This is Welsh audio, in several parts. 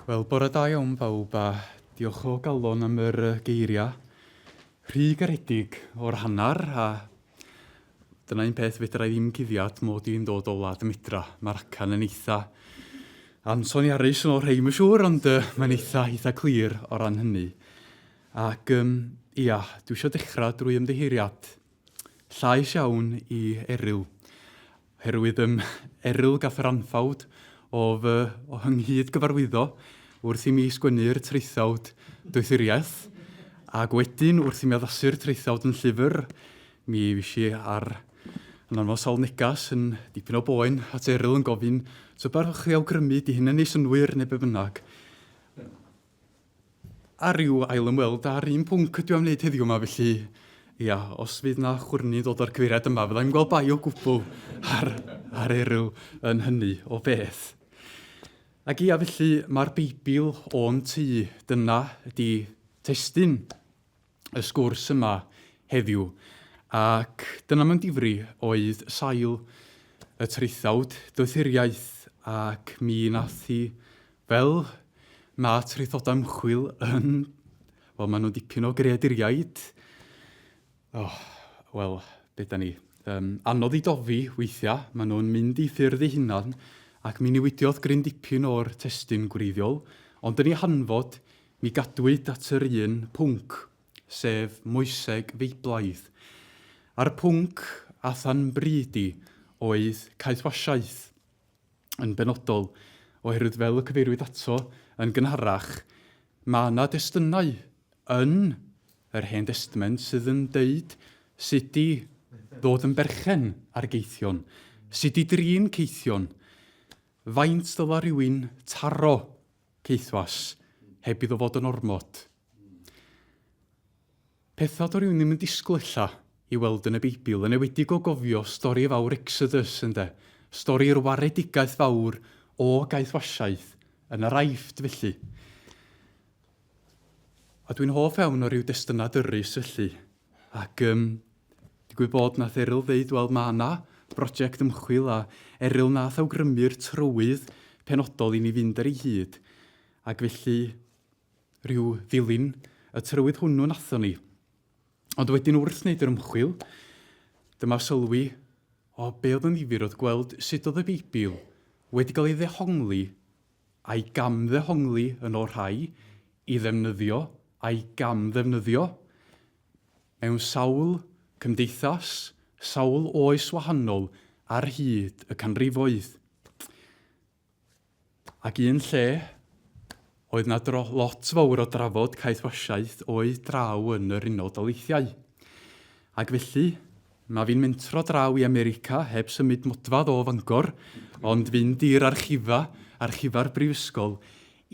Wel, bore da iawn bawb a diolch o galon am yr geiriau rhy garedig o'r hanner a dyna un peth fedra i ddim cuddiad mod i'n dod o wlad y Midra. Mae'r acan yn eitha ansoniarus yn ôl rhei mae'n siŵr, ond uh, mae'n eitha, eitha clir o ran hynny. Ac um, ia, dwi eisiau dechrau drwy ymddiheuriad llais iawn i Eryl. Oherwydd ym Eryl gath yr anffawd o fy o ynghyd gyfarwyddo wrth i mi sgwennu'r traethawd doethuriaeth, ac wedyn wrth i mi addasu'r traethawd yn llyfr, mi fues i ar yn anfon sawl negas yn dipyn o boen at Eryl yn gofyn, tybed chi awgrymu di hyn yn ei synnwyr neu be bynnag. A rhyw ail-ymweld â'r un pwnc ydw i am wneud heddiw yma, felly ia, os fydd 'na chwrni yn dod o'r cyfeiriad yma, fydda i'm gweld bai o gwbl ar, ar Eryl yn hynny o beth. Ac ia, felly mae'r Beibl o'n tŷ, dyna ydy testun y sgwrs yma heddiw. Ac dyna mewn difri oedd sail y traethawd doethuriaeth ac mi nath hi Fel mae traethodau ymchwil yn... Wel, maen nhw'n dipyn o greaduriaid. Oh, wel, be da ni? Um, anodd i dofi weithiau, maen nhw'n mynd i ffyrdd eu hunan ac mi newidiodd gryn dipyn o'r testun gwreiddiol, ond yn ei hanfod, mi gadwyd at yr un pwnc, sef moeseg Feiblaidd. A'r pwnc athan bryd i oedd caethwasiaeth. yn benodol, oherwydd fel y cyfeiriwyd ato yn gynharach, mae yna destunau yn yr Hen Destament sydd yn deud sut i ddod yn berchen ar geithion, sut i drin ceithion, faint ddyla rhywun taro caethwas heb iddo fod yn ormod. Pethau do rhywun ddim yn disgwyl ella i weld yn y Beibl, yn enwedig o gofio stori fawr Exodus, ynde? Stori'r waredigaeth fawr o gaethwasiaeth yn yr Aifft, felly. A dwi'n hoff iawn o ryw destunau dyrys, felly. Ac um, digwydd bod nath Eryl ddeud, wel, mae yna brosiect ymchwil a Eryl nath awgrymu'r trywydd penodol i ni fynd ar ei hyd. Ac felly, rhyw ddilyn y trywydd hwnnw nathon ni. Ond wedyn wrth wneud yr ymchwil, dyma sylwi, o, be oedd yn ddifyr oedd gweld sut oedd y Beibl wedi cael ei ddehongli a'i gamddehongli yn ôl rhai, i ddefnyddio a'i gamddefnyddio mewn sawl cymdeithas, sawl oes wahanol ar hyd y canrifoedd. Ac un lle oedd 'na dro lot fawr o drafod caethwasiaeth oedd draw yn yr Unol Daleithiau. Ac felly, mae fi'n mentro draw i America heb symud modfadd o Fangor, ond fynd i'r archifa, archifa'r brifysgol,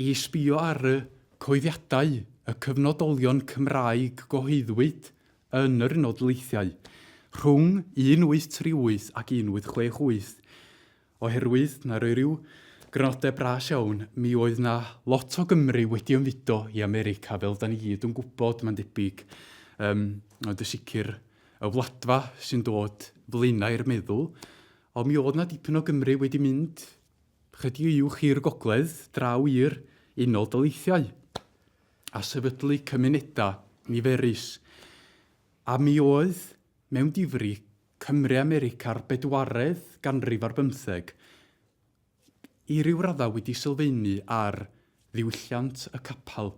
i sbio ar y coeddiadau, y cyfnodolion Cymraeg gyhoeddwyd yn yr Unol Daleithiau rhwng 1838 ac 1868. Oherwydd, na roi rhyw grynodeb bras iawn, mi oedd 'na lot o Gymry wedi ymfudo i America, fel da ni gyd yn gwybod, mae'n debyg. Um, ond yn sicr, y wladfa sy'n dod flaenau i'r meddwl. Ond mi oedd 'na dipyn o Gymry wedi mynd chydig uwch i'r gogledd, draw i'r Unol Daleithiau, a sefydlu cymunedau niferus. A mi oedd, mewn difri, Cymry America'r bedwaredd ganrif ar bymtheg, i ryw raddau wedi sylfaenu ar ddiwylliant y capel,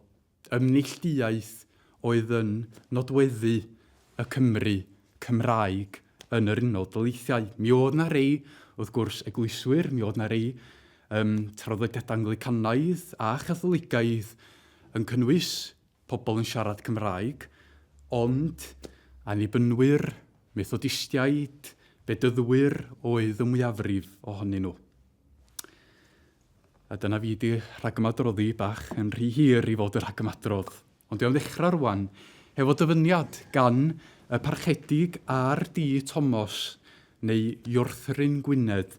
ymneillduaeth oedd yn nodweddu y Cymry Cymraeg yn yr Unol Daleithiau. Mi oedd 'na rei, wrth gwrs, eglwyswyr, mi oedd 'na rei um, traddodiadau Anglicanaidd a Chatholigaidd yn cynnwys pobl yn siarad Cymraeg, ond Annibynwyr, Methodistiaid, Bedyddwyr oedd y mwyafrif ohonyn nhw. A dyna fi di rhagymadroddi bach yn rhy hir i fod y rhagymadrodd. Ond dwi am ddechrau rwan hefo dyfyniad gan y Parchedig R.D. Thomas neu Iorthryn Gwynedd.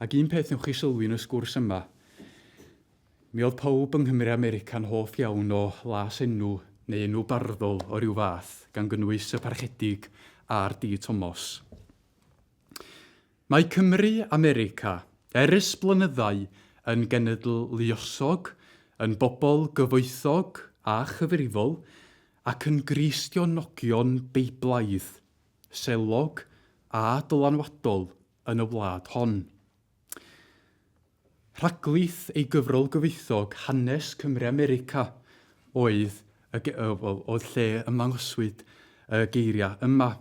Ac un peth newch chi sylwi yn y sgwrs yma, Mi oedd pawb yng Nghymru America'n hoff iawn o las enw neu enw barddol o ryw fath, gan gynnwys y Parchedig R.D. Tomos. Mae Cymry America, erys blynyddau, yn genedl luosog, yn bobl gyfoethog a chyfrifol, ac yn Gristionogion Beiblaidd, selog a dylanwadol yn y wlad hon. Rhaglith ei gyfrol gyfoethog Hanes Cymru America oedd y, wel, oedd lle ymddangoswyd y geiriau yma.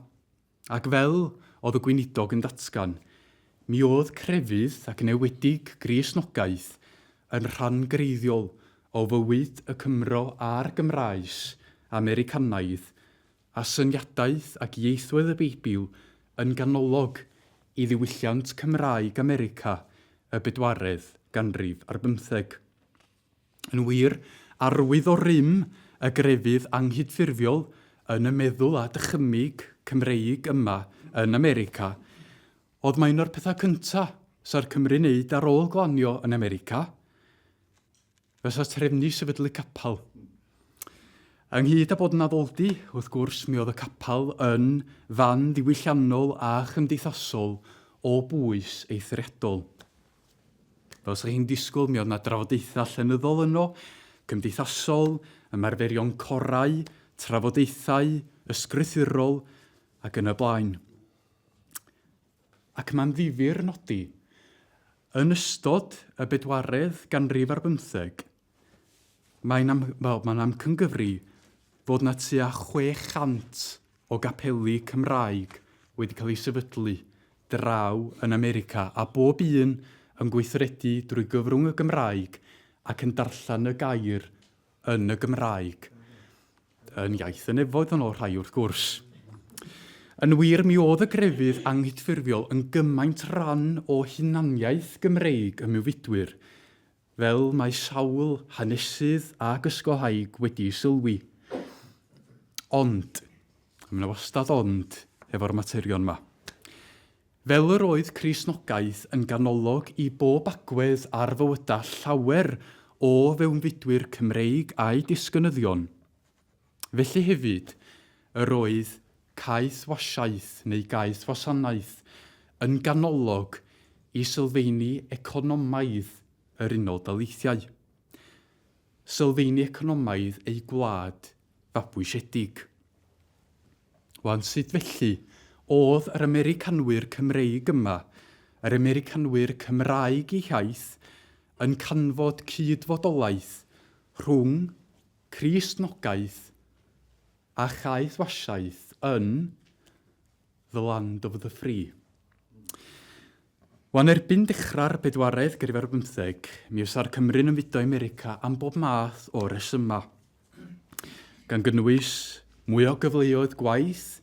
Ac fel oedd y gweinidog yn datgan, mi oedd crefydd, ac yn enwedig Gristnogaeth, yn rhan greiddiol o fywyd y Cymro a'r Gymraes Americanaidd, a syniadaeth ac ieithwedd y Beibl yn ganolog i ddiwylliant Cymraeg America y bedwaredd ganrif ar bymtheg. Yn wir, arwydd o rym y grefydd anghydffurfiol yn y meddwl a dychymyg Cymreig yma yn America oedd mai un o'r pethau cynta sa'r Cymry'n neud ar ôl glanio yn America fysa trefnu sefydlu capel. Ynghyd â bod yn addoldy, wrth gwrs, mi oedd y capel yn fan ddiwylliannol a chymdeithasol o bwys eithriadol. Fel 'sa chi'n disgwyl, mi oedd 'na drafodaethau llenyddol yno, cymdeithasol, ymarferion corau, trafodaethau ysgrythurol ac yn y blaen. Ac mae'n ddifyr nodi, yn ystod y bedwaredd ganrif ar bymtheg, mae'n am, wel, mae'n amcangyfri fod 'na tua 600 o gapeli Cymraeg wedi cael eu sefydlu draw yn America, a bob un yn gweithredu drwy gyfrwng y Gymraeg ac yn darllen y gair yn y Gymraeg. Yn iaith y nefoedd yn ôl rhai wrth gwrs. Yn wir, mi oedd y grefydd anghydffurfiol yn gymaint ran o hunaniaeth Gymreig y mewnfudwyr Fel mae sawl hanesydd ac ysgolhaig wedi sylwi. Ond, a mae 'na wastad ond efo'r materion 'ma. Fel yr oedd Cristnogaeth yn ganolog i bob agwedd ar fywydau llawer o fewnfudwyr Cymreig a'u disgynyddion, felly hefyd yr oedd caethwasiaeth neu gaethwasanaeth yn ganolog i sylfeini economaidd yr Unol Daleithiau. Sylfeini economaidd eu gwlad fabwysiedig. Wan, sut felly oedd yr Americanwyr Cymreig yma, yr Americanwyr Cymraeg eu hiaith, yn canfod cyd-fodolaeth rhwng Cristnogaeth a chaethwasiaeth yn The Land of the Free. Wan erbyn dechrau'r bedwaredd ganrif ar bymtheg, mi fysa'r Cymry'n ymfudo i America am bob math o resymau, gan gynnwys mwy o gyfleoedd gwaith,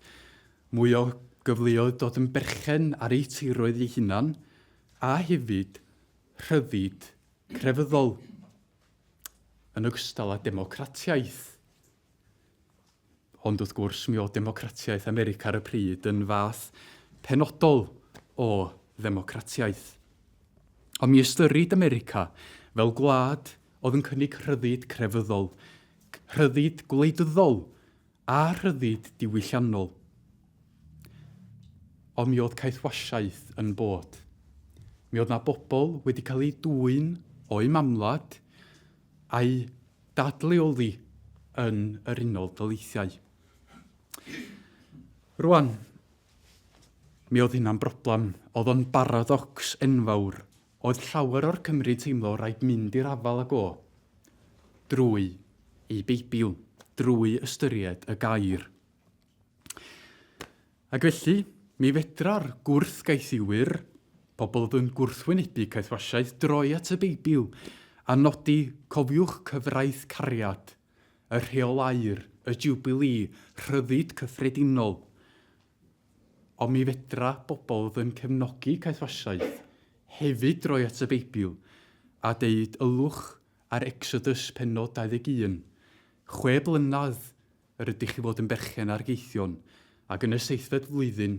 mwy o gyfleoedd dod yn berchen ar eu tiroedd eu hunan, a hefyd rhyddid crefyddol, yn ogystal â democratiaeth. Ond wrth gwrs, mi oedd democratiaeth America ar y pryd yn fath penodol o ddemocratiaeth. Ond mi ystyrid America fel gwlad oedd yn cynnig rhyddid crefyddol, rhyddid gwleidyddol a rhyddid diwylliannol. Ond mi oedd caethwasiaeth yn bod. Mi oedd 'na bobl wedi cael eu dwyn o'u mamwlad a'u dadleoli yn yr Unol Daleithiau. Rwan, mi oedd hynna'n broblem, oedd o'n baradocs enfawr, oedd llawer o'r Cymry teimlo rhaid mynd i'r afael ag o drwy ei Beibl, drwy ystyried y gair. Ac felly, mi fedra'r gwrthgaethiwyr, pobl oedd yn gwrthwynebu caethwasiaeth, droi at y Beibl a nodi, cofiwch cyfraith cariad, y rheol aur, y jiwbilî, rhyddid cyffredinol. Ond mi fedra bobl oedd yn cefnogi caethwasiaeth hefyd droi at y Beibl a deud ylwch ar Exodus pennod 21, chwe blynedd Yr ydych chi fod yn berchen ar geithion, ac yn y seithfed flwyddyn,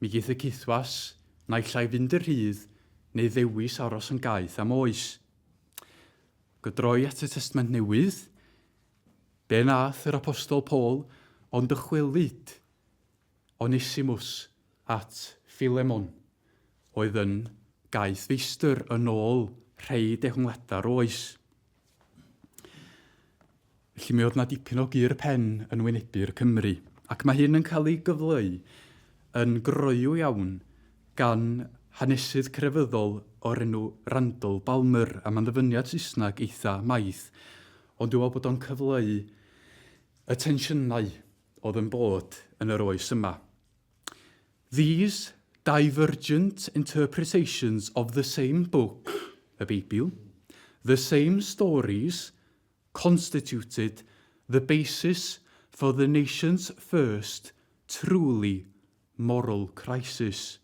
mi geith y caethwas naill ai fynd yn rhydd neu ddewis aros yn gaeth am oes. Gydroi at y Testament Newydd, be nath yr Apostol Paul ond dychwelyd Onesimus at Philemon. oedd yn gaeth feistr yn ôl rhei dehongladau'r oes. Felly mi oedd 'na dipyn o gur pen yn wynebu'r Cymry, ac mae hyn yn cael ei gyfleu yn groyw iawn gan hanesydd crefyddol o'r enw Randall Balmer, a mae'n ddyfyniad Saesneg eitha maith, ond dwi'n meddwl bod o'n cyfleu y tensiynau oedd yn bod yn yr oes yma. These divergent interpretations of the same book, y Beibl, the same stories, constituted the basis for the nation's first truly moral crisis.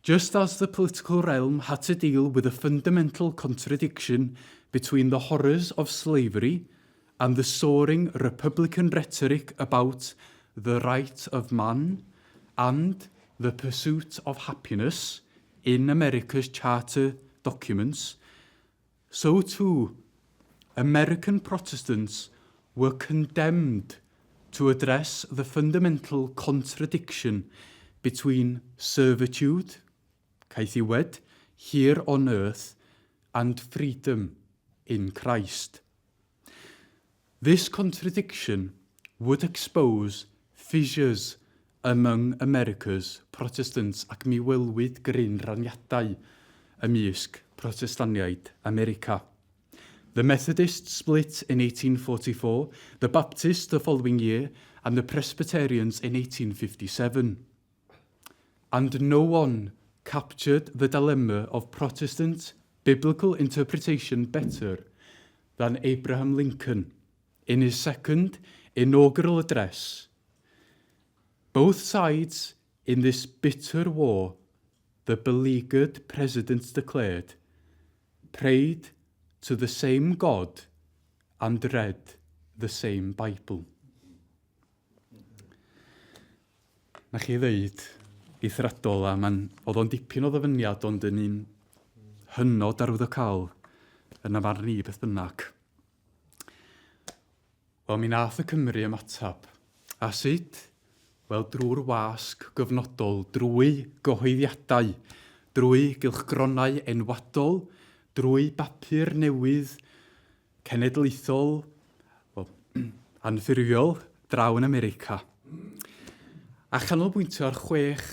Just as the political realm had to deal with a fundamental contradiction between the horrors of slavery and the soaring Republican rhetoric about the right of man and the pursuit of happiness in America's charter documents, so too American Protestants were condemned to address the fundamental contradiction between servitude, caethiwed, here on earth, and freedom in Christ. This contradiction would expose fissures among America's Protestants ac mi welwyd gryn raniadau ymysg Protestaniaid America. The Methodists split in 1844, the Baptists the following year, and the Presbyterians in 1857. And no one captured the dilemma of Protestant biblical interpretation better than Abraham Lincoln in his second inaugural address. Both sides in this bitter war, the beleaguered president declared, prayed to the same God and read the same Bible. Na chi ddeud eithriadol a ma'n, oedd o'n dipyn o ddyfyniad ond yn un hynod arwyddocaol yn y farn i beth bynnag. Wel, mi nath y Cymry ymateb. A sut? Wel, drwy'r wasg gyfnodol, drwy gyhoeddiadau, drwy gylchgronau enwadol, drwy bapur newydd cenedlaethol, wel, anffurfiol, draw yn America. A chanolbwyntio ar chwech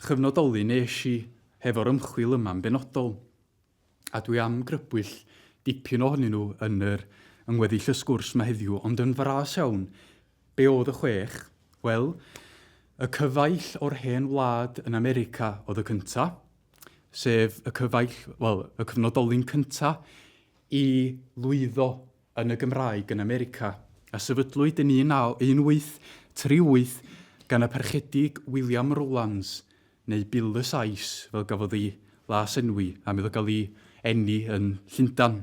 chyfnodolyn nes i hefo'r ymchwil yma'n benodol. A dwi am grybwyll dipyn ohonyn nhw yn yr yng ngweddill y sgwrs 'ma heddiw, ond yn fras iawn, be oedd y chwech? Wel, y cyfaill o'r hen wlad yn America oedd y cynta, sef y cyfaill, wel, y cyfnodolyn cynta i lwyddo yn y Gymraeg yn America, a sefydlwyd yn 1838 gan y Parchedig William Rowlands, neu Bill y Sais, fel gafodd ei las enwi am iddo gael ei eni yn Llundain.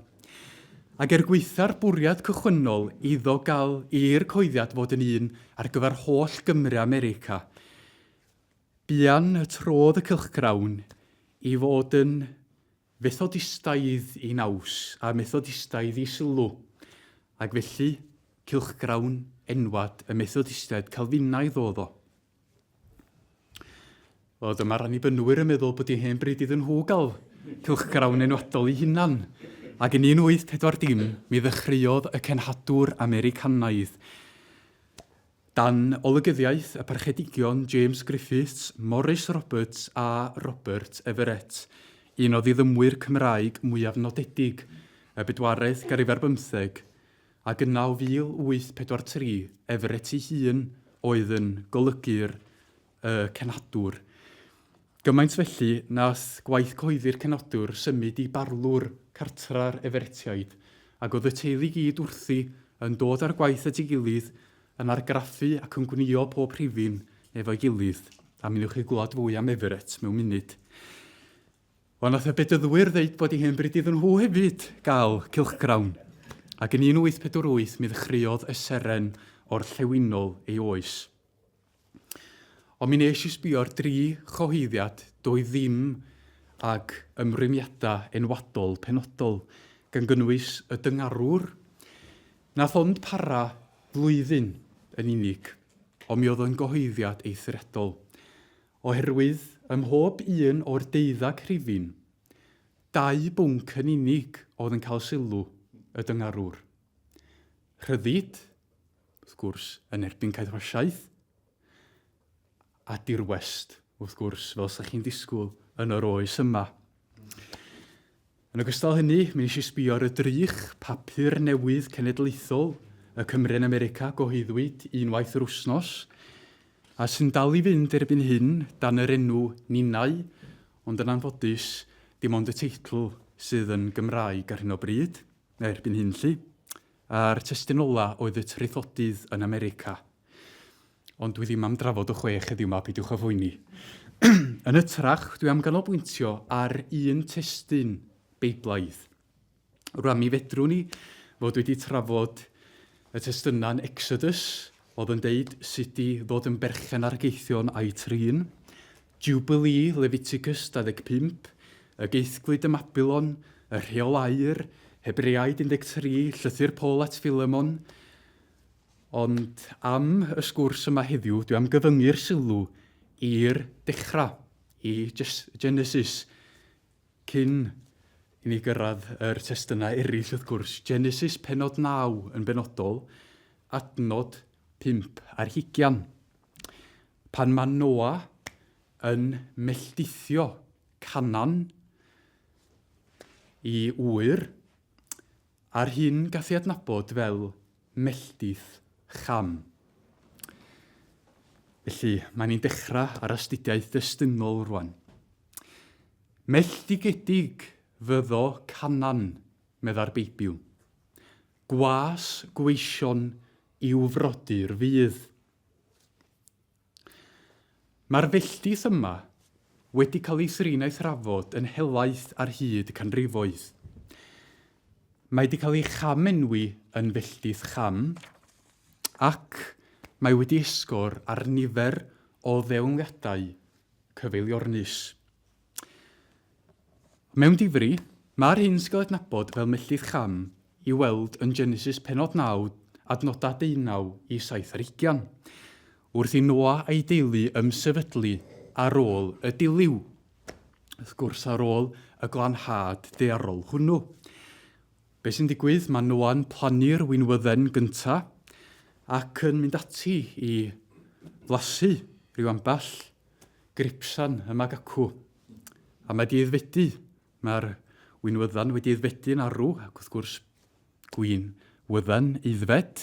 Ac er gwaetha'r bwriad cychwynnol iddo gael i'r coeddiad fod yn un ar gyfer holl Gymru America, buan y trodd y cylchgrawn i fod yn Fethodistaidd i naws a Methodistaidd i sylw, ac felly cylchgrawn enwad y Methodistiaid Calfinaidd oedd o. Wel, dyma'r Annibynwyr yn meddwl bod hi'n hen bryd iddyn nhw gael cylchgrawn enwadol eu hunan. Ac yn 1840, mi ddechreuodd y cenhadwr Americanaidd Dan olygyddiaeth y Parchedigion James Griffiths, Morris Roberts a Robert Everett, un o ddiddymwyr Cymraeg mwyaf nodedig y bedwaredd ganrif ar bymtheg, ac yna o 1843, Everett ei hun oedd yn golygu'r y cenhadwr. Gymaint felly, nath gwaith cyhoeddi'r cenadwr symud i barlwr cartra'r Everettiaid, ac oedd y teulu i gyd wrthi yn dod â'r gwaith at ei gilydd, yn argraffu ac yn gwnïo pob rhifyn efo'i gilydd, a mi wnewch chi glwad fwy am Everett mewn munud. Wel, nath y Bedyddwyr ddeud bod hi hen bryd iddyn nhw hefyd gael cylchgrawn, ac yn 1848 mi ddechreuodd y seren orllewinol ei oes. Ond mi wnes i sbio ar dri chyhoeddiad doedd ddim ag ymrwymiadau enwadol penodol, gan gynnwys y dyngarwr, nath ond para flwyddyn yn unig, ond mi oedd o'n gyhoeddiad eithriadol. Oherwydd ym mhob un o'r deuddag rhifyn, dau bwnc yn unig oedd yn cael sylw y dyngarwr. Rhyddid, wrth gwrs, yn erbyn caethwasiaeth, a dirwest, wrth gwrs, fel 'sa chi'n disgwyl yn yr oes yma. Yn ogystal hynny, mi nes i sbio ar y drych, papur newydd cenedlaethol y Cymry yn America, gyhoeddwyd unwaith yr wsnos, a sy'n dal i fynd erbyn hyn dan yr enw Ninnau, ond yn anffodus, dim ond y teitl sydd yn Gymraeg ar hyn o bryd, erbyn hyn 'lly. A'r testun ola oedd y traethodydd yn America. Ond dwi ddim am drafod y chwech heddiw 'ma, peidiwch â phoeni. Yn hytrach, dwi am ganolbwyntio ar un testun Beiblaidd. Rwan, mi fedrwn ni fod wedi trafod y testunau yn Exodus, oedd yn deud sut i ddod yn berchen ar geithion a'i trin, Jubilee, Leviticus 25, y geithglyd ym Mabilon, y rheol aur, Hebreaid 13, llythyr Paul at Philemon, Ond am y sgwrs yma heddiw, dwi am gyfyngu'r sylw i'r dechrau, i Genesis, cyn i ni gyrraedd yr testunau eraill wrth gwrs. Genesis pennod 9 yn benodol, adnod 5 ar hugian. Pan mae Noa yn melldithio Canan i ŵyr, A'r hyn gath ei adnabod fel melldith Cham. Felly, mae ni'n dechrau ar astudiaeth destunol rwan. Melltigedig fyddo Canan, medda'r Beibl. Gwas gweision i'w frodyr fydd. Mae'r felldith yma wedi cael ei thrin a'i thrafod yn helaeth ar hyd y canrifoedd. Mae wedi cael ei cham-enwi yn felldith cham ac mae wedi esgor ar nifer o ddeongliadau cyfeiliornus. Mewn difri, mae'r hyn sy'n cael ei adnabod fel melltith Cham i'w weld yn Genesis pennod 9, adnodau deunaw i saith ar hugain, wrth i Noa a'i deulu ymsefydlu ar ôl y dilyw, wrth gwrs ar ôl y glanhad daearol hwnnw. Be sy'n digwydd? Mae Noa'n plannu'r winwydden gynta ac yn mynd ati i flasu rhyw ambell gripsan yma ac acw. A mae 'di aeddfedu. Mae'r winwyddan wedi aeddfedu'n arw, ac wrth gwrs, gwin wyddan aeddfed,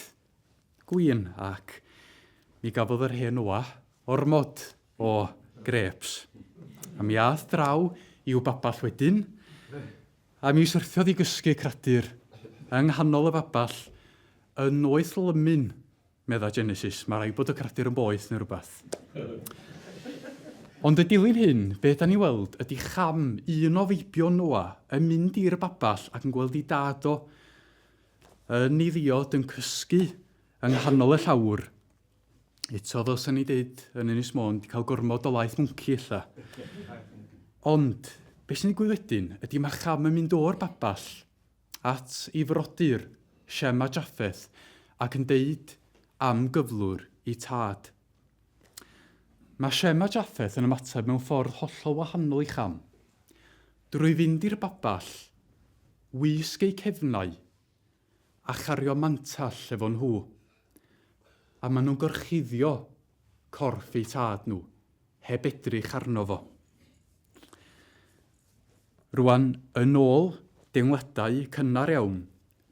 gwin, ac mi gafodd yr hen Noa ormod o grêps. A mi ath draw i'w babell wedyn, a mi syrthiodd i gysgu cradur yng nghanol y babell yn noeth lymun Medda Genesis, mae rhaid bod y cradur yn boeth neu rhywbeth. Ond y dilyn hyn, be da ni weld ydy Cham, un o feibion Noa, yn mynd i'r babell ac yn gweld ei dad o yn ei ddiod yn cysgu yng nghanol y llawr. Eto, fel sy'n ni dweud yn Ynys Môn, di cael gormod o laeth mwnci ella. Ond, be sy'n digwydd wedyn ydy mae Cham yn mynd o'r babell at ei frodyr, Shem a Japheth, ac yn deud am gyflwr eu tad. Mae Shem a Japheth yn ymateb mewn ffordd hollol wahanol i Cham. Drwy fynd i'r babell, wisg eu cefnau, a chario mantell efo nhw. A maen nhw'n gorchuddio corff eu tad nhw, heb edrych arno fo. Rwan, yn ôl deimladau cynnar iawn,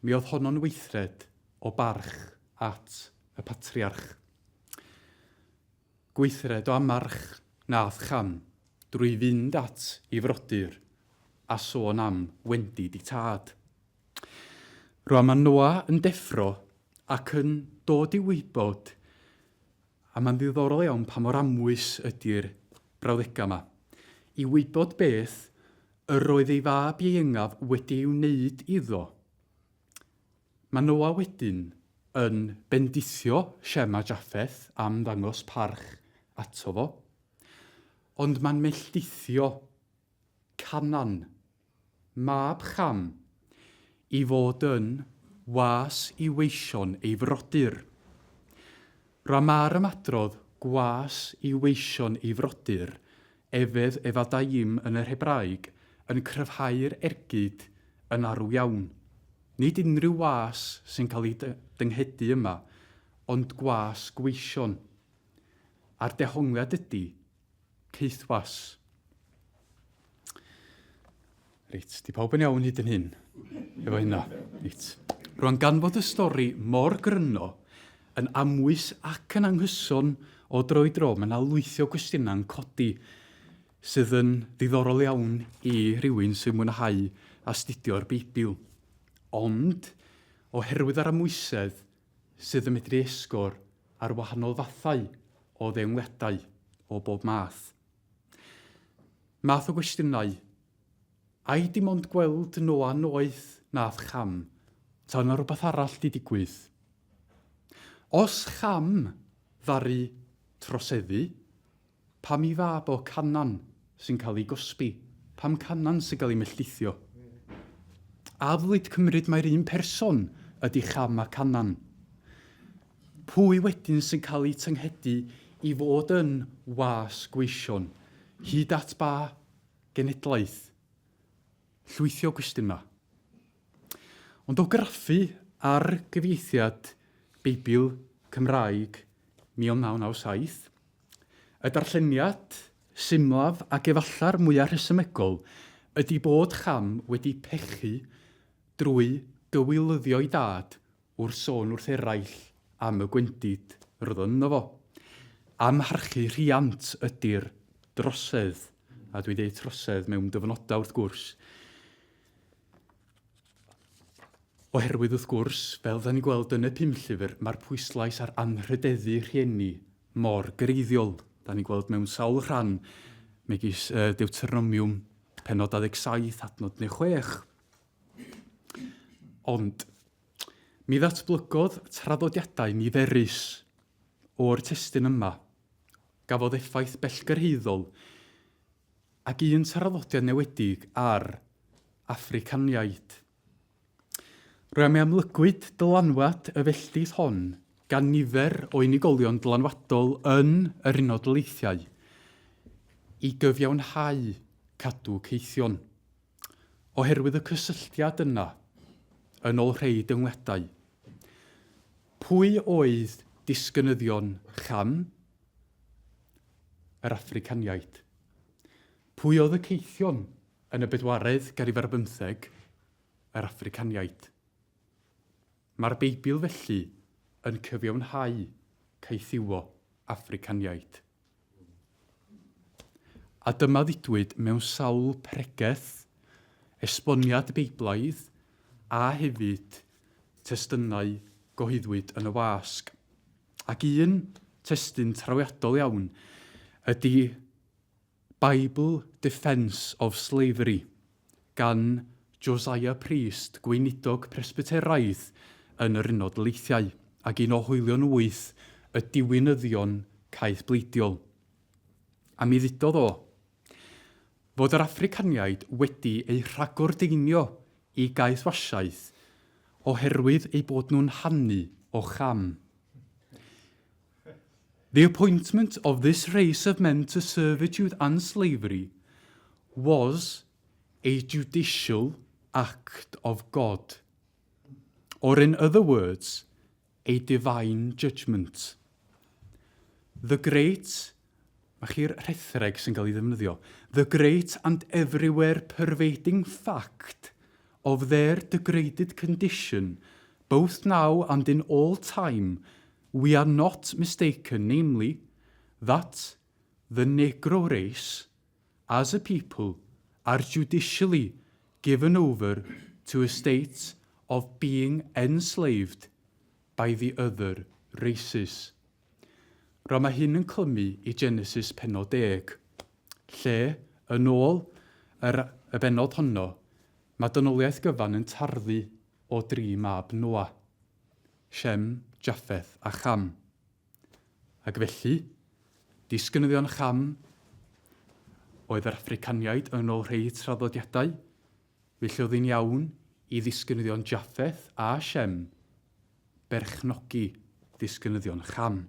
mi oedd honno'n weithred o barch at y patriarch. Gweithred o amarch nath Cham drwy fynd at ei frodyr a sôn am wendid i tad. Rwan mae Noa yn deffro ac yn dod i wybod A mae'n ddiddorol iawn pa mor amwys ydy'r brawddegau yma. I wybod beth yr oedd ei fab ieuengaf wedi ei wneud iddo. Mae Noa wedyn yn bendithio Shem a Japheth am ddangos parch ato fo, ond mae'n melldithio Canan, mab Cham, i fod yn was i weision ei frodyr. Rama'r ymadrodd gwas i weision ei frodyr, efedd Efadaim yn yr Hebraeg, yn cryfhau'r ergyd yn arw iawn. Nid unrhyw was sy'n cael ei dynghedu yma, ond gwas gweision. A'r dehongliad ydy, caethwas. Reit, di pawb yn iawn hyd yn hyn efo hynna? Reit. Rwan, gan fod y stori mor gryno, yn amwys ac yn anghyson o dro i dro, mae yna lwythi o gwestiynau'n codi sydd yn ddiddorol iawn i rywun sy'n mwynhau astudio'r Beibl. Ond, oherwydd yr amwysedd sydd yn medru esgor ar wahanol fathau o ddeongliadau o bob math. Math o gwestiynau, Ai dim ond gweld Noa noeth nath Cham, ta yna rhywbeth arall di digwydd? Os Cham ddaru troseddu, Pam i fab o Canaan sy'n cael ei gosbi? Pam Canaan sy'n cael ei melltithio? A ddylid cymryd mai'r un person ydy Cham a Canaan? Pwy wedyn sy'n cael eu tynghedu i fod yn was gweision, hyd at ba genedlaeth? Llwythi o gwestiynau. Ond o graffu ar gyfieithiad Beibl Cymraeg 1997, y darlleniad symlaf ac efallai'r mwyaf rhesymegol ydy bod Cham wedi pechu drwy gywilyddio'i dad wrth sôn wrth eraill am y gwendid roedd ynddo fo. Amharchu rhiant ydy'r drosedd, a dwi'n deud trosedd mewn dyfynodau wrth gwrs, Oherwydd wrth gwrs, fel da ni'n gweld yn y pumllyfr, mae'r pwyslais ar anrhydeddu rhieni mor greiddiol. Da ni'n gweld mewn sawl rhan, megis Deuteronomiwm, pennod 27, adnod 96. Ond, mi ddatblygodd traddodiadau niferus o'r testun yma, gafodd effaith bellgyrhaeddol ac un traddodiad newedig ar Affricaniaid. Rwy mi amlygwyd dylanwad y felldith hon gan nifer o unigolion dylanwadol yn yr Unol Daleithiau i gyfiawnhau cadw caethion. Oherwydd y cysylltiad yna, yn ôl rhei deungliadau. Pwy oedd disgynyddion Cham? Yr Affricaniaid. Pwy oedd y caethion yn y bedwaredd ganrif ar bymtheg? Yr Affricaniaid. Mae'r Beibl felly yn cyfiawnhau caethiwo Affricaniaid. A dyma ddudwyd mewn sawl pregeth, esboniad Beiblaidd a hefyd testunau gohyddwyd yn y wasg. Ac un testun trawiadol iawn ydy Bible Defence of Slavery gan Josiah Priest, gweinidog Presbyteraidd yn yr Unol Daleithiau, ac un o hoelion wyth y diwinyddion caethbleidiol. A mi ddudodd o fod yr Affricaniaid wedi eu rhagordeinio i gaethwasiaeth oherwydd eu bod nhw'n hanu o Cham. The appointment of this race of men to servitude and slavery was a judicial act of God. Or in other words, a divine judgment. The great, mae chi'r rhethreg sy'n cael ei ddefnyddio, the great and everywhere pervading fact of their degraded condition, both now and in all time, we are not mistaken, namely, that the Negro race, as a people, are judicially given over to a state of being enslaved by the other races. Rwan mae hyn yn clymu i Genesis pennod deg, lle, yn ôl yr y bennod honno, mae dynoliaeth gyfan yn tarddu o dri mab Noa, Shem, Japheth a Cham. Ac felly, disgynyddion Cham oedd yr Affricaniaid yn ôl rhei traddodiadau, felly oedd hi'n iawn i ddisgynyddion Japheth a Shem berchnogi disgynyddion Cham.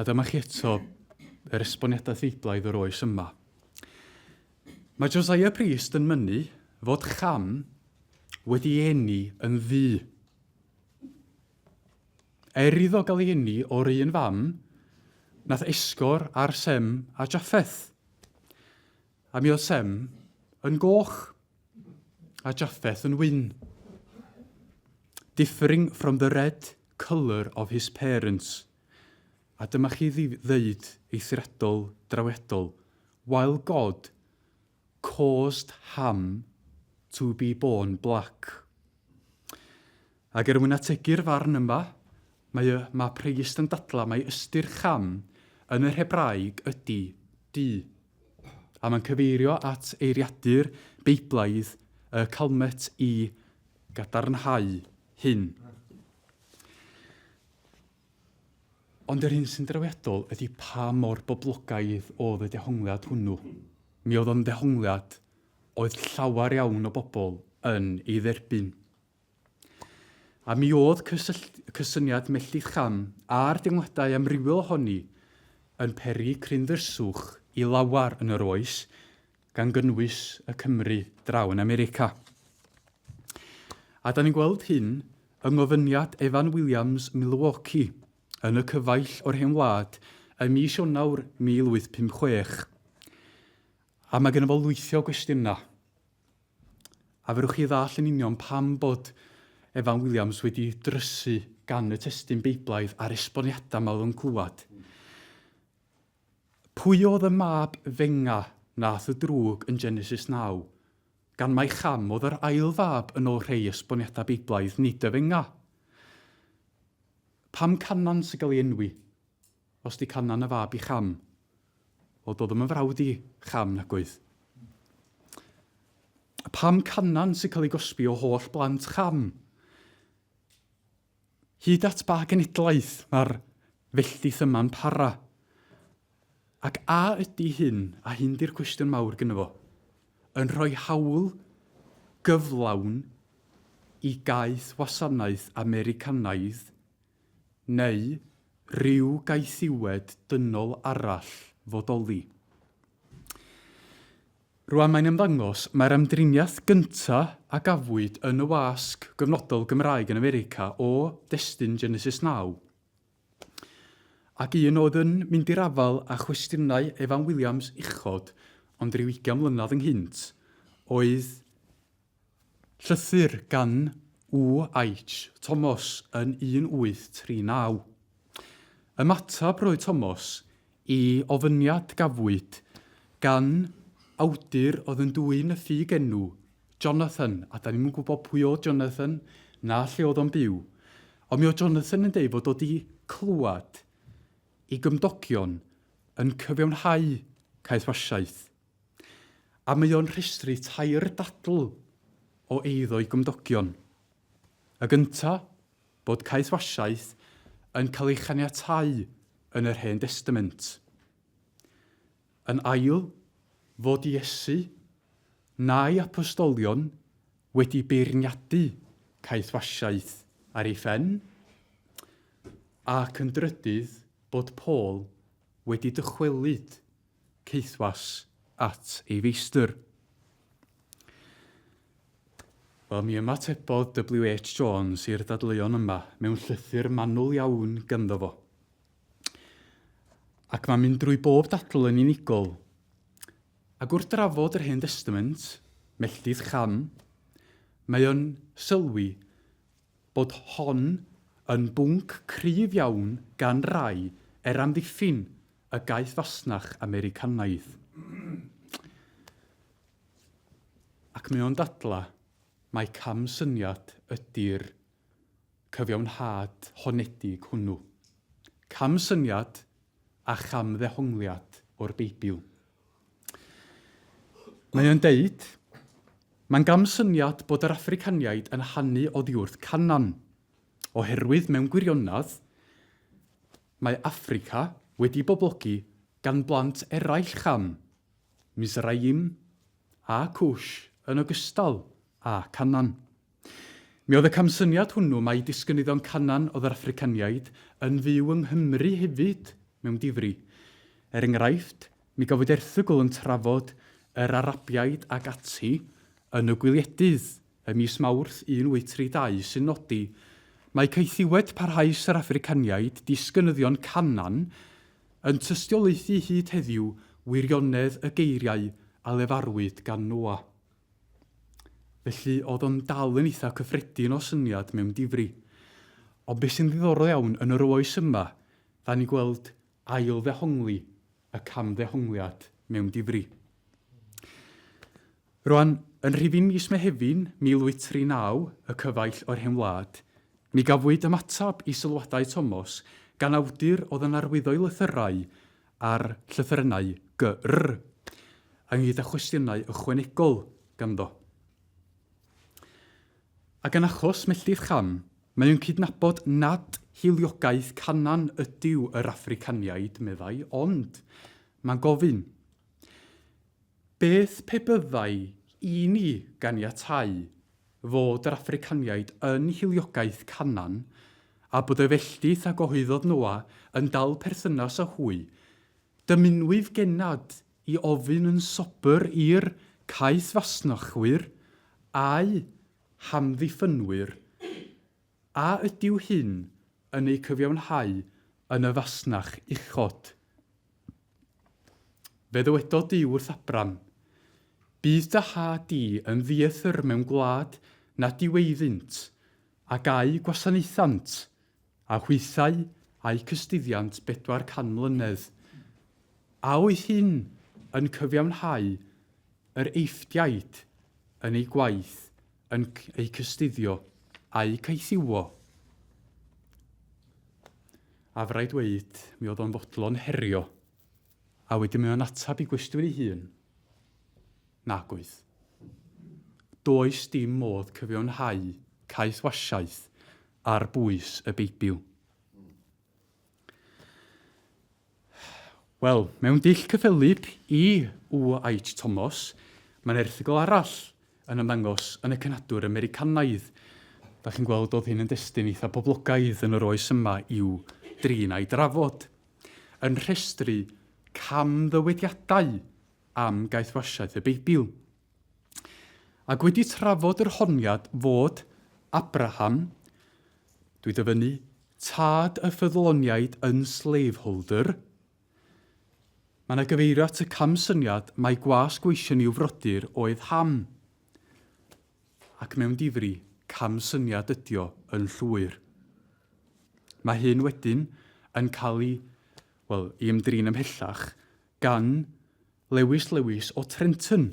A dyma chi eto yr esboniadau Feiblaidd o'r oes yma. Mae Josiah Priest yn mynnu fod Cham wedi eni yn ddu. Er iddo gael ei eni o'r un fam, nath esgor ar Sem a Japheth. A mi oedd Sem yn goch a Japheth yn wyn. Differing from the red colour of his parents. A dyma chi ddeud eithriadol drawiadol, while God caused Ham to be born black. Ac er mwyn ategu'r farn yma, mae y, mae Priest yn dadlau mai ystyr Cham yn yr Hebraeg ydy du. A mae'n cyfeirio at eiriadur Beiblaidd y Calmet i gadarnhau hyn. Ond yr hyn sy'n drawiadol ydy pa mor boblogaidd oedd y dehongliad hwnnw. Mi oedd o'n ddehongliad oedd llawer iawn o bobl yn ei dderbyn. A mi oedd cysyniad melltith Cham a'r deimladau amrywiol ohoni yn peri cryn ddryswch i lawer yn yr oes, gan gynnwys y Cymry draw yn America. A da ni'n gweld hyn yng ngofyniad Evan Williams Milwaukee yn y Cyfaill o'r Hen Wlad ym mis Ionawr 1856. A mae gynno fo lwythi o gwestiynau. A fedrwch chi ddallt yn union pam bod Evan Williams wedi drysu gan y testun Beiblaidd a'r esboniadau yma oedd o'n clywed. Pwy oedd y mab fenga nath y drwg yn Genesis 9? Gan mai Cham oedd yr ail fab yn ôl rhei esboniadau Beiblaidd, nid y fenga. Pam Canan sy'n cael ei enwi? Os 'di Canan y fab i Cham, wel doedd o'm yn frawd i Cham nag oedd. Pam Canan sy'n cael ei gosbi o holl blant Cham? Hyd at ba genedlaeth mae'r felldith yma'n para? Ac a ydy hyn, a hyn di'r cwestiwn mawr gynno fo, yn rhoi hawl gyflawn i gaeth wasanaeth Americanaidd neu ryw gaethiwed dynol arall fodoli. Rwan mae'n ymddangos mai'r ymdriniaeth gynta a gafwyd yn y wasg gyfnodol Gymraeg yn America o destun Genesis 9, ac un oedd yn mynd i'r afael â chwestiynau Evan Williams uchod ond ryw ugain mlynedd ynghynt, oedd Llythyr gan UH. Tomos yn 1839. Ymateb roedd Tomos i ofyniad gafwyd gan awdur oedd yn dwyn y ffug enw Jonathan, a da ni'm yn gwybod pwy oedd Jonathan na lle oedd o'n byw, ond mi oedd Jonathan yn deud fod o 'di clywed i gymdogion yn cyfiawnhau caethwasiaeth. A mae o'n rhestru tair dadl o eiddo'i gymdogion. Y gynta, bod caethwasiaeth yn cael ei chaniatáu yn yr Hen Destament. Yn ail, fod Iesu na'i apostolion wedi beirniadu caethwasiaeth ar ei phen. Ac yn drydydd, bod Paul wedi dychwelyd caethwas at ei feistr. Wel, mi ymatebodd WH Jones i'r dadleuon yma mewn llythyr manwl iawn ganddo fo. Ac mae'n mynd drwy bob dadl yn unigol. Ac wrth drafod yr Hen Destament, melltith Cham, mae o'n sylwi bod hon yn bwnc cryf iawn gan rai er amddiffyn y gaeth fasnach Americanaidd. Ac mae o'n dadlau mai camsyniad ydy'r cyfiawnhad honedig hwnnw. Camsyniad a chamddehongliad o'r Beibl. Mae o'n deud, Mae'n gamsyniad bod yr Affricaniaid yn hanu oddiwrth Canaan, oherwydd mewn gwirionedd, Mae Affrica wedi boblogi gan blant eraill Cham, Mizraim a Cush yn ogystal â Canaan. Mi oedd y camsyniad hwnnw mai disgynyddion Canaan oedd yr Affricaniaid yn fyw yng Nghymru hefyd. mewn difri. Er enghraifft, mi gafwyd erthygl yn trafod yr Arabiaid ac ati yn y Gwyliedydd ym mis Mawrth 1832 sy'n nodi Mae caethiwed parhaus yr Affricaniaid, disgynyddion Canaan, yn tystiolaethu hyd heddiw wirionedd y geiriau a lefarwyd gan Noa. Felly, oedd o'n dal yn eitha cyffredin o syniad mewn difri. Ond beth sy'n ddiddorol iawn, yn yr oes yma, da ni'n gweld ail-ddehongli y camddehongliad mewn difri. Rwan, yn rhifyn mis Mehefin 1839, Y Cyfaill o'r Hen Wlad, mi gafwyd ymateb i sylwadau Tomos gan awdur oedd yn arwyddo'i lythyrau ar llythrennau GR, ynghyd â chwestiynau ychwanegol ganddo. Ac yn achos Melltith Cham, mae o'n cydnabod nad hiliogaeth Canaan ydyw yr Affricaniaid, meddai, ond mae'n gofyn, Beth pe byddai i ni ganiatáu fod yr Affricaniaid yn hiliogaeth Canaan, a bod y felldith a gyhoeddodd Noa yn dal perthynas â hwy, dymunwyf gennad i ofyn yn sobr i'r caethfasnachwyr a'u hamddiffynwyr, a ydyw hyn yn eu cyfiawnhau yn y fasnach uchod? Fe ddywedodd Duw wrth Abram, Bydd dy had di yn ddieithr mewn gwlad nad yw eiddynt, ac a'u gwasanaethant, a hwythau a'u cystuddiant 400 mlynedd. A oedd hyn yn cyfiawnhau yr Eifftiaid yn eu gwaith yn eu cystuddio a'u caethiwo? A f'raid dweud, mi oedd o'n fodlon herio, a wedyn mae o'n ateb i gwestiwn ei hun, Nag oedd. Does dim modd cyfiawnhau caethwasiaeth ar bwys y Beibl. Wel, mewn dull cyffelyb i U.H. Thomas, mae'n erthygl arall yn ymddangos yn y Cenhadwr Americanaidd. Da chi'n gweld oedd hyn yn destun eitha poblogaidd yn yr oes yma i'w drin a'i drafod. Yn rhestru camddywediadau am gaethwasiaeth y Beibl. Ac wedi trafod yr honiad fod Abraham, dwi dyfynnu, tad y ffyddloniaid yn slaveholder, mae yna gyfeirio at y camsyniad mai gwas gweision i'w frodyr oedd Ham. Ac mewn difri, camsyniad ydio yn llwyr. Mae hyn wedyn yn cael ei, wel, ei ymdrin ymhellach gan Lewis Lewis o Trenton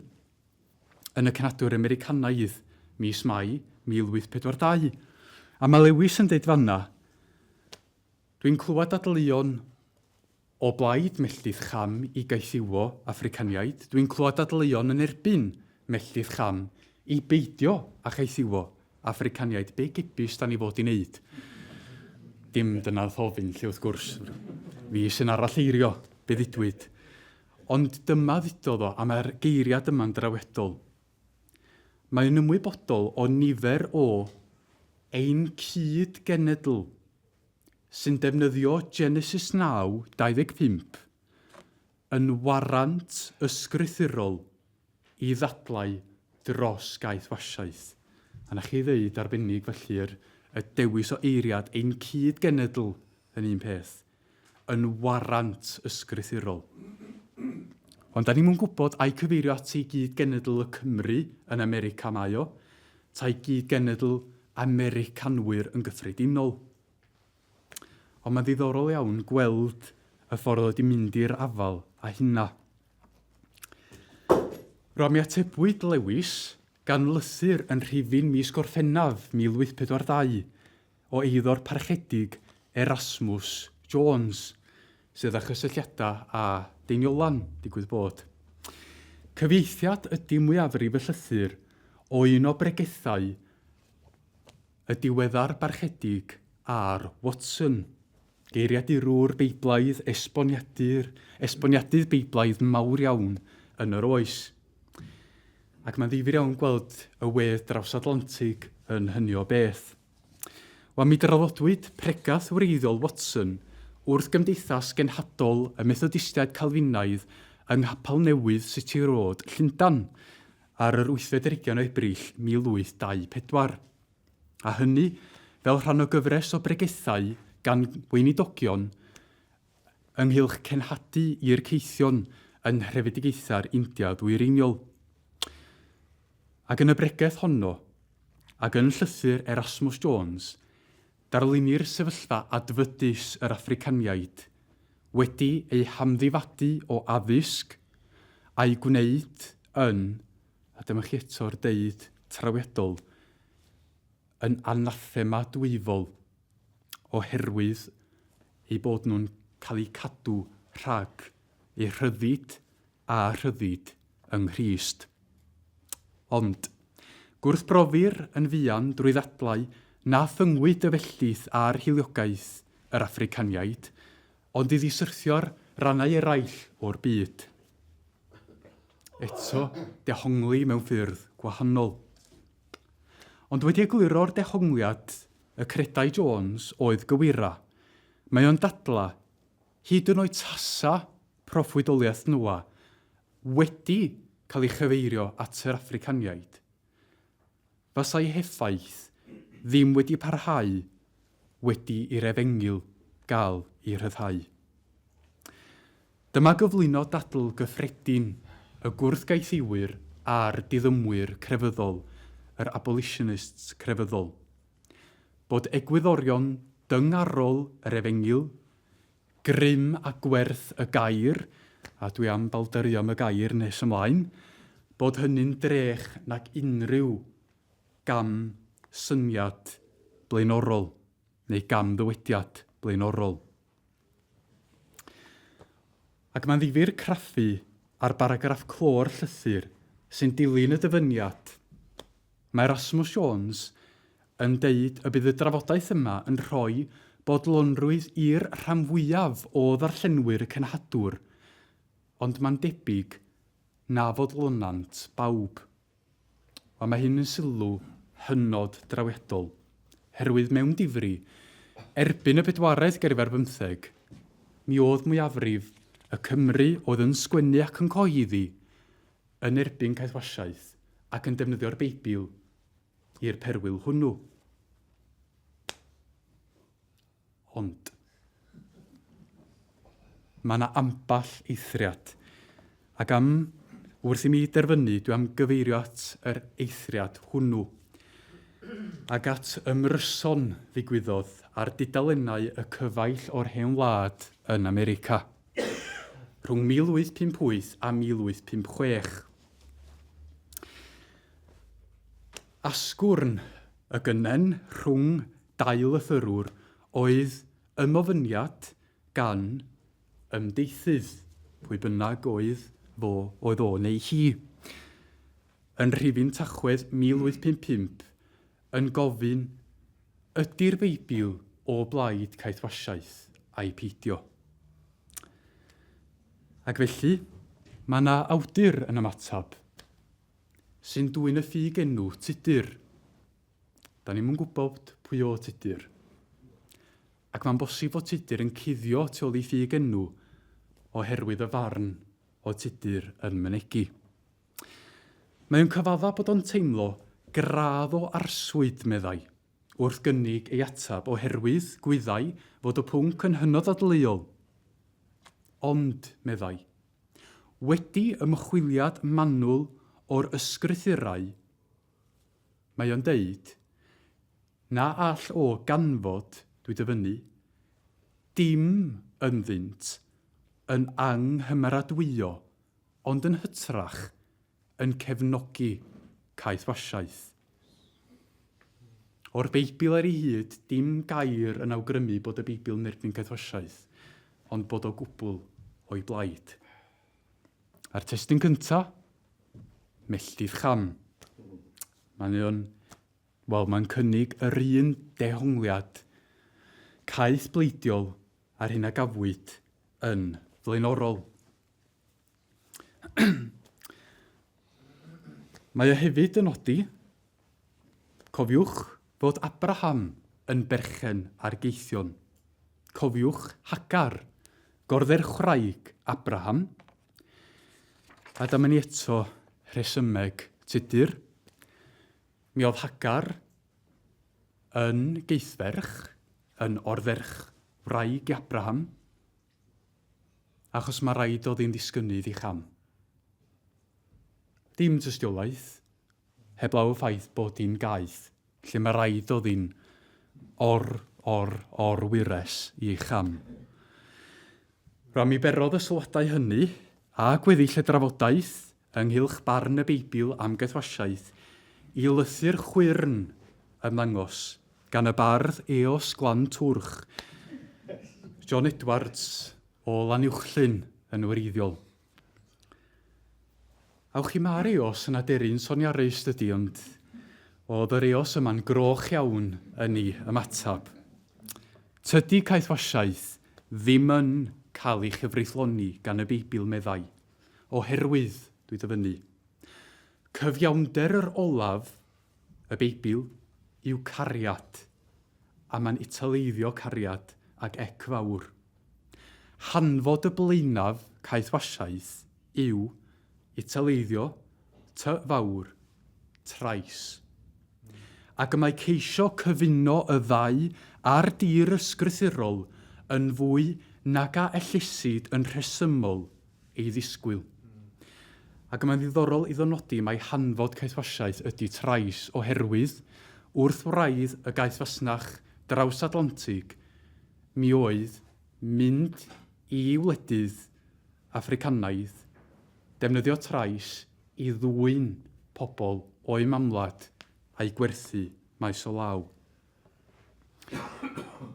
yn y Cenhadwr Americanaidd mis Mai 1842. A mae Lewis yn deud fanna, Dwi'n clywed dadleuon o blaid melltith Cham i gaethiwo Affricaniaid, dwi'n clywed dadleuon yn erbyn melltith Cham i beidio â chaethiwo Affricaniaid, be gebys da ni fod i wneud? Dim dyna ddoth ofyn, lle wrth gwrs. Fi sy'n aralleirio, be ddudwyd. Ond dyma ddudodd o, a mae'r geiriad yma'n drawiadol. Mae'n ymwybodol o nifer o ein cyd-genedl sy'n defnyddio Genesis 9, 25 yn warant ysgrythurol i ddadlau dros gaethwasiaeth. A 'na chi ddeud arbennig felly yr y dewis o eiriad ein cyd-genedl yn un peth. yn warant ysgrythurol. Ond da ni'm yn gwybod ai cyfeirio at ei gyd-genedl y Cymry yn America mae o, ta'i gyd-genedl Americanwyr yn gyffredinol. Ond mae'n ddiddorol iawn gweld y ffordd oedd wedi mynd i'r afael â hynna. Rwan mi atebwyd Lewis gan lythyr yn rhifyn mis Gorffennaf 1842 o eiddo'r Parchedig Erasmus Jones, sydd â chysylltiadau â Deiniolan, digwydd bod. Cyfieithiad ydy mwyafrif y llythyr o un o bregethau y diweddar Barchedig R. Watson, geiriadurwr Beiblaidd, esboniadur, esboniadydd Beiblaidd mawr iawn yn yr oes. Ac mae'n ddifyr iawn gweld y wedd drawsatlantig yn hynny o beth. Wel, mi draddodwyd pregath wreiddiol Watson wrth Gymdeithas Genhadol y Methodistiaid Calfinaidd yng Nghapel Newydd City Road, Llundain, ar yr wythfed ar hugain o Ebrill 1824. A hynny fel rhan o gyfres o bregethau gan weinidogion ynghylch cenhadu i'r caethion yn nhrefedigaethau'r India Ddwyreiniol. Ac yn y bregeth honno, ac yn llythyr Erasmus Jones, darlunnir sefyllfa adfydus yr Affricaniaid, wedi eu hamddifadu o addysg, a'u gwneud yn, a dyma chi eto'r deud trawiadol, yn anathema dwyfol, oherwydd eu bod nhw'n cael eu cadw rhag eu rhyddid a rhyddid yng Nghrist. Ond, gwrthbrofir yn fuan drwy ddadlau na thyngwyd y felldith ar hiliogaeth yr Affricaniaid, ond iddi syrthio'r rannau eraill o'r byd. Eto, dehongli mewn ffyrdd gwahanol. Ond wedi egluro'r dehongliad y credai Jones oedd gywira, mae o'n dadlau, hyd yn oed tasa proffwydoliaeth Noa wedi cael ei chyfeirio at yr Affricaniaid, fasai heffaith ddim wedi parhau wedi i'r Efengyl gael ei rhyddhau. Dyma gyflwyno dadl gyffredin y gwrthgaethiwyr a'r diddymwyr crefyddol, yr abolitionists crefyddol, bod egwyddorion dyngarol yr Efengyl Grym a gwerth y gair, a dwi am baldaru am y gair nes ymlaen, bod hynny'n drech nag unrhyw gam syniad blaenorol neu gam ddywediad blaenorol. Ac mae'n ddifyr craffu ar baragraff clo'r llythyr sy'n dilyn y dyfyniad. Mae Rasmus Jones yn deud y bydd y drafodaeth yma yn rhoi bodlonrwydd i'r rhan fwyaf o ddarllenwyr y Cenhadwr, ond mae'n debyg na fodlonant bawb. Wel, mae hyn yn sylw hynod drawiadol, herwydd mewn difri, erbyn y bedwaredd ganrif ar bymtheg, mi oedd mwyafrif y Cymry oedd yn sgwennu ac yn cyhoeddi yn erbyn caethwasiaeth ac yn defnyddio'r Beibl i'r perwyl hwnnw. Ond, mae yna ambell eithriad. Ac am, wrth i mi derfynu, dwi am gyfeirio at yr eithriad hwnnw. Ac at ymryson ddigwyddodd ar dudalennau y Cyfaill o'r Hen Wlad yn America. Rhwng 1858 a 1856. Asgwrn y gynnen rhwng dau lythyrwr oedd ymofyniad gan ymdeithydd, pwy bynnag oedd fo oedd o neu hi, yn rhifyn Tachwedd 1855 yn gofyn ydi'r Beibl o blaid caethwasiaeth ai peidio. Ac felly, mae yna awdur yn ymateb sy'n dwyn y ffug enw Tudur. Da ni'm yn gwybod pwy o Tudur. Ac mae'n bosib fod Tudur yn cuddio tu ôl i ffug enw oherwydd y farn o Tudur yn mynegi. Mae o'n cyfadda bod o'n teimlo gradd o arswyd, meddai, wrth gynnig ei ateb oherwydd gwyddai fod y pwnc yn hynod ddadleuol. Ond, meddai, Wedi ymchwiliad manwl o'r ysgrythurau, mae o'n deud na all o ganfod, dwi dyfynnu, dim ynddynt yn anghymeradwyo ond yn hytrach yn cefnogi caethwasiaeth. O'r Beibl ar ei hyd, dim gair yn awgrymu bod y Beibl yn erbyn caethwasiaeth, ond bod o gwbl o'i blaid. A'r testun cynta, melltith Cham. Mae'n o'n, wel, mae'n cynnig yr un dehongliad caeth bleidiol a'r hyn a gafwyd yn flaenorol. Mae o hefyd yn nodi, cofiwch fod Abraham yn berchen ar geithion. Cofiwch Hagar, gordderchwraig Abraham. A dyma ni eto rhesymeg Tudur. Mi oedd Hagar yn geithferch, yn ordderch wraig i Abraham, achos mae rhaid oedd hi'n ddisgynnydd i Cham. Dim tystiolaeth, heblaw y ffaith bod hi'n gaeth, lle mae rhaid oedd hi'n or, or, or wyres i ei cham. Rwan mi berodd y sylwadau hynny, a gweddill y drafodaeth ynghylch barn y Beibl am gaethwasiaeth, i lythyr chwyrn ymddangos gan y bardd Eos Glan Twrch, John Edwards o Lanuwchllyn yn wreiddiol. Awch chi mae'r eos yn aderyn soniarus dydy, ond oedd yr eos yma'n groch iawn yn ei ymateb. Tydi caethwasiaeth ddim yn cael ei chyfreithloni gan y Beibl meddai, oherwydd, dwi dyfynnu, cyfiawnder yr olaf, y Beibl, yw cariad, a mae'n italeiddio cariad ag ec fawr. Hanfod y blaenaf caethwasiaeth yw italeiddio tŷ fawr, trais. Ac y mae ceisio cyfuno y ddau ar dir ysgrythurol yn fwy nag a ellisid yn rhesymol ei ddisgwyl. Ac y mae'n ddiddorol iddo nodi mai hanfod caethwasiaeth ydy trais oherwydd wrth wraidd y gaethfasnach drawsatlantig mi oedd mynd i wledydd Affricanaidd, defnyddio trais i ddwyn pobl o'u mamwlad a'u gwerthu maes o law.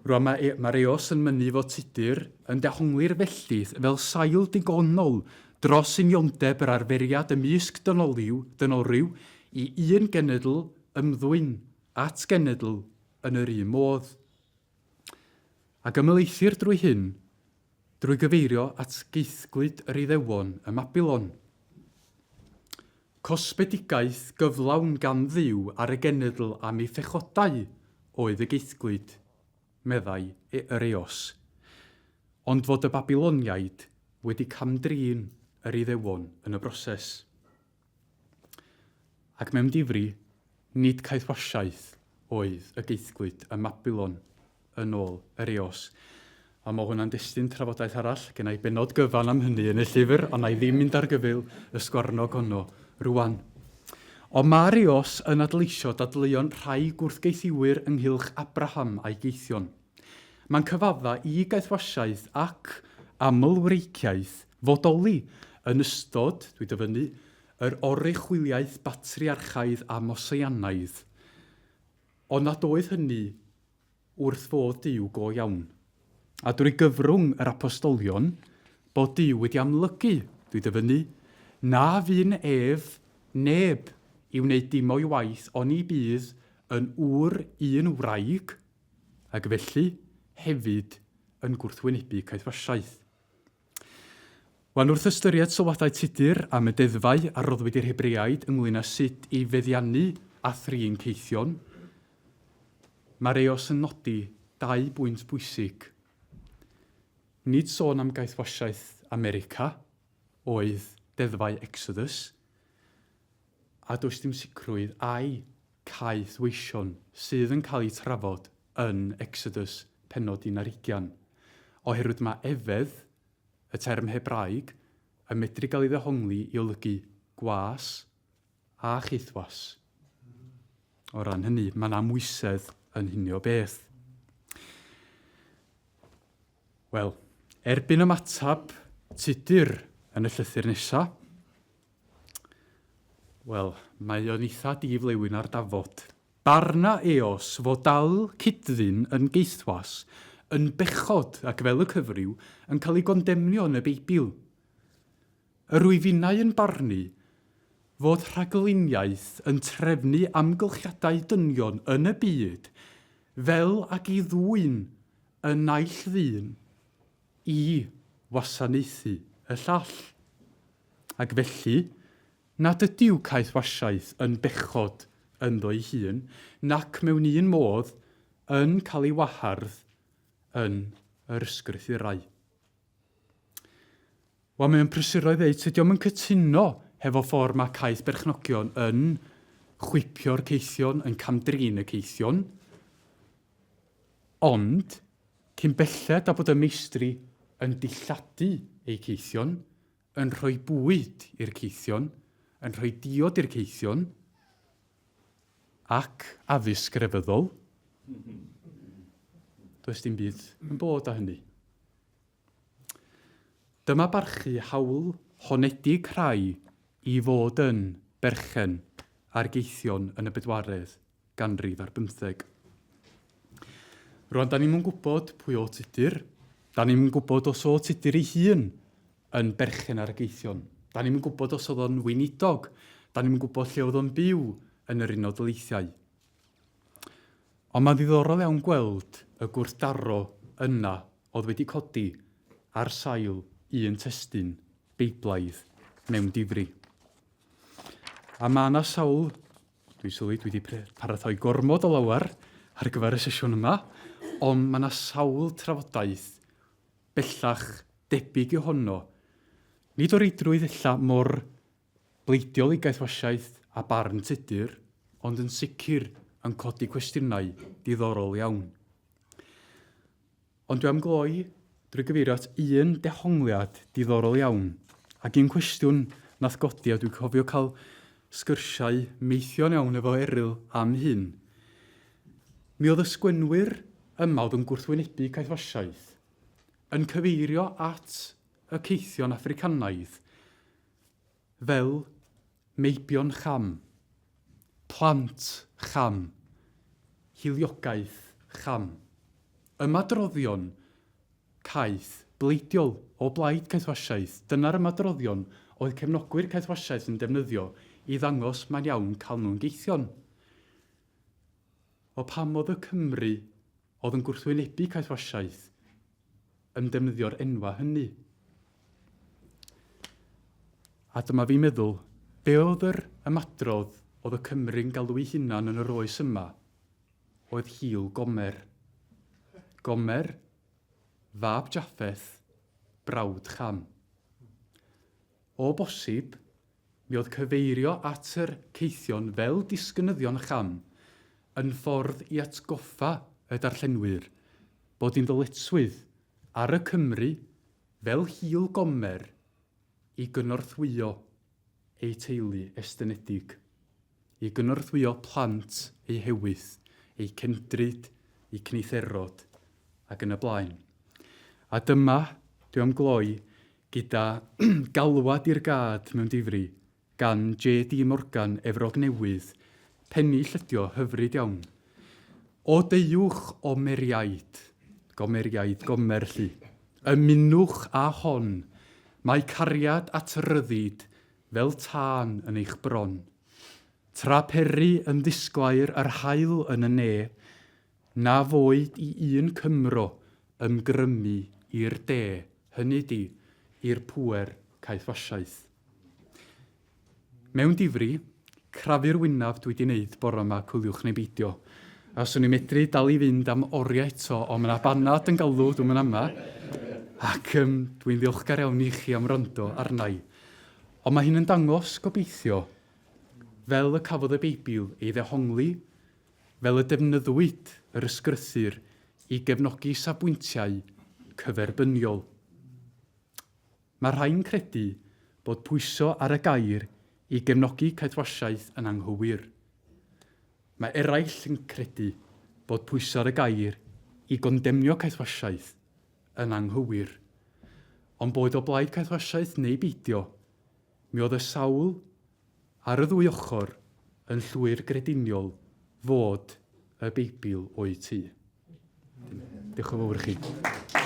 Rwan mae, e, mae'r eos yn mynnu fod Tudur yn dehongli'r felltith fel sail digonol dros uniondeb yr arferiad ymysg dynoliw, dynolryw i un genedl ymddwyn at genedl yn yr un modd. Ac ymhelaethir drwy hyn drwy gyfeirio at geithglyd yr Iddewon ym Mabilon. Cosbedigaeth gyflawn gan Dduw ar y genedl am ei phechodau oedd y geithglyd, meddai yr Eos. Ond fod y Babiloniaid wedi cam-drin yr Iddewon yn y broses. Ac mewn difri, nid caethwasiaeth oedd y geithglyd ym Mabilon yn ôl yr Eos. A mae hwnna'n destun trafodaeth arall, gen i bennod gyfan am hynny yn y llyfr, ond na i ddim mynd ar gyfyl y sgwarnog honno rwan. Ond mae'r Eos yn adleisio dadleuon rhai gwrthgeithiwyr ynghylch Abraham a'i geithion. Mae'n cyfadda i gaethwasiaeth ac amlwreiciaeth fodoli yn ystod, dwi dyfynnu, yr oruchwyliaeth batriarchaidd a Moseianaidd, ond nad oedd hynny wrth fodd Duw go iawn. A drwy gyfrwng yr apostolion, bod Duw wedi amlygu, dwi dyfynnu, na fyn ef neb i wneud dim o'i waith oni bydd yn ŵr un wraig, ac felly hefyd yn gwrthwynebu caethwasiaeth. Wan, wrth ystyried sylwadau Tudur am y deddfau a roddwyd i'r Hebreaid ynglŷn â sut i feddiannu a thrin caethion, mae'r Eos yn nodi dau bwynt pwysig. Nid sôn am gaethwasiaeth America oedd deddfau Exodus, a does dim sicrwydd ai caethweision sydd yn cael eu trafod yn Exodus pennod un ar ugian, oherwydd mae efedd, y term Hebraeg, yn medru gael ei ddehongli i olygu gwas a chaethwas. O ran hynny, mae 'na amwysedd yn hynny o beth. Wel, erbyn ymateb Tudur yn y llythyr nesa, Wel, mae o'n eitha di-flewyn ar dafod. Barna Eos fod dal cyd-ddyn yn gaethwas yn bechod ac fel y cyfryw yn cael ei gondemnio yn y Beibl. Yr wyf innau yn barnu fod rhagluniaeth yn trefnu amgylchiadau dynion yn y byd fel ag i ddwyn y naill ddyn i wasanaethu y llall. Ac felly, nad ydyw caethwasiaeth yn bechod ynddo'i hun, nac mewn un modd yn cael ei wahardd yn yr ysgrythurau. Wel, mae o'n prysuro i ddeud, tydi o'm yn cytuno hefo ffordd mae caeth berchnogion yn chwipio'r caethion, yn camdrin y caethion, ond cyn belled â bod y meistri yn dilladu eu caethion, yn rhoi bwyd i'r caethion, yn rhoi diod i'r caethion, ac addysg grefyddol, does dim byd yn bod â hynny. Dyma barchu hawl honedig rhai i fod yn berchen ar geithion yn y bedwaredd ganrif ar bymtheg. Rwan, da ni'm yn gwybod pwy o Tudur. Da ni'm yn gwybod os o Tudur ei hun yn berchen ar y geithion. Da ni'm yn gwybod os oedd o'n weinidog. Da ni'm yn gwybod lle oedd o'n byw yn yr Unol Daleithiau. Ond mae'n ddiddorol iawn gweld y gwrthdaro yna oedd wedi codi ar sail un testun Beiblaidd mewn difri. A mae yna sawl, dwi'n sylwi dwi wedi paratoi gormod o lawer ar gyfer y sesiwn yma, ond mae yna sawl trafodaeth bellach debyg i honno. Nid o reidrwydd ella mor bleidiol i gaethwasiaeth a barn Tudur, ond yn sicr yn codi cwestiynau diddorol iawn. Ond dwi am gloi drwy gyfeirio at un dehongliad diddorol iawn, ac un cwestiwn nath godi a dwi'n cofio cael sgyrsiau meithion iawn efo Eryl am hyn. Mi oedd y sgwennwyr yma oedd yn gwrthwynebu caethwasiaeth yn cyfeirio at y caethion Affricanaidd fel meibion Cham, plant Cham, hiliogaeth Cham. Ymadroddion caeth bleidiol o blaid caethwasiaeth, dyna'r ymadroddion oedd cefnogwyr caethwasiaeth yn defnyddio i ddangos mae'n iawn cael nhw'n gaethion. O pam oedd y Cymry oedd yn gwrthwynebu caethwasiaeth yn defnyddio'r enwau hynny? A dyma fi'n meddwl, be oedd yr ymadrodd oedd y Cymry'n galw'u hunan yn yr oes yma oedd hil Gomer. Gomer, fab Jaffeth, brawd Cham. O bosib, mi oedd cyfeirio at yr caethion fel disgynyddion Cham yn ffordd i atgoffa y darllenwyr bod hi'n ddyletswydd ar y Cymry fel hil Gomer i gynorthwyo eu teulu estynedig, i gynorthwyo plant eu hewyth, eu cendryd, eu cneitherod, ac yn y blaen. A dyma, dwi am gloi, gyda galwad i'r gad mewn difri gan JD Morgan, Efrog Newydd, pennill ydi o, hyfryd iawn. O deuwch o meriaid, gomeriaid gomer 'lly, ymunwch â hon, mae cariad at ryddid fel tân yn eich bron. Tra pery yn ddisglair yr haul yn y ne, na foed i un Cymro ymgrymu i'r de, hynny 'di, i'r pŵer caethwasiaeth. Mewn difri, crafu'r wynaf dwi 'di neud bore 'ma, coeliwch neu beidio. A 'swn i'n medru dal i fynd am oriau eto, ond ma' 'na banad yn galw, dwi'm yn ama. Ac yym, dwi'n ddiolchgar iawn i chi am wrando arna i. Ond mae hyn yn dangos, gobeithio, fel y cafodd y Beibl ei ddehongli, fel y defnyddiwyd yr Ysgrythur i gefnogi safbwyntiau cyferbyniol. Mae rhai'n credu bod pwyso ar y gair i gefnogi caethwasiaeth yn anghywir. Mae eraill yn credu bod pwyso ar y gair i gondemnio caethwasiaeth yn anghywir. Ond boed o blaid caethwasiaeth neu beidio, mi oedd y sawl ar y ddwy ochr yn llwyr grediniol fod y Beibl o'u tu. Diolch yn fawr i chi.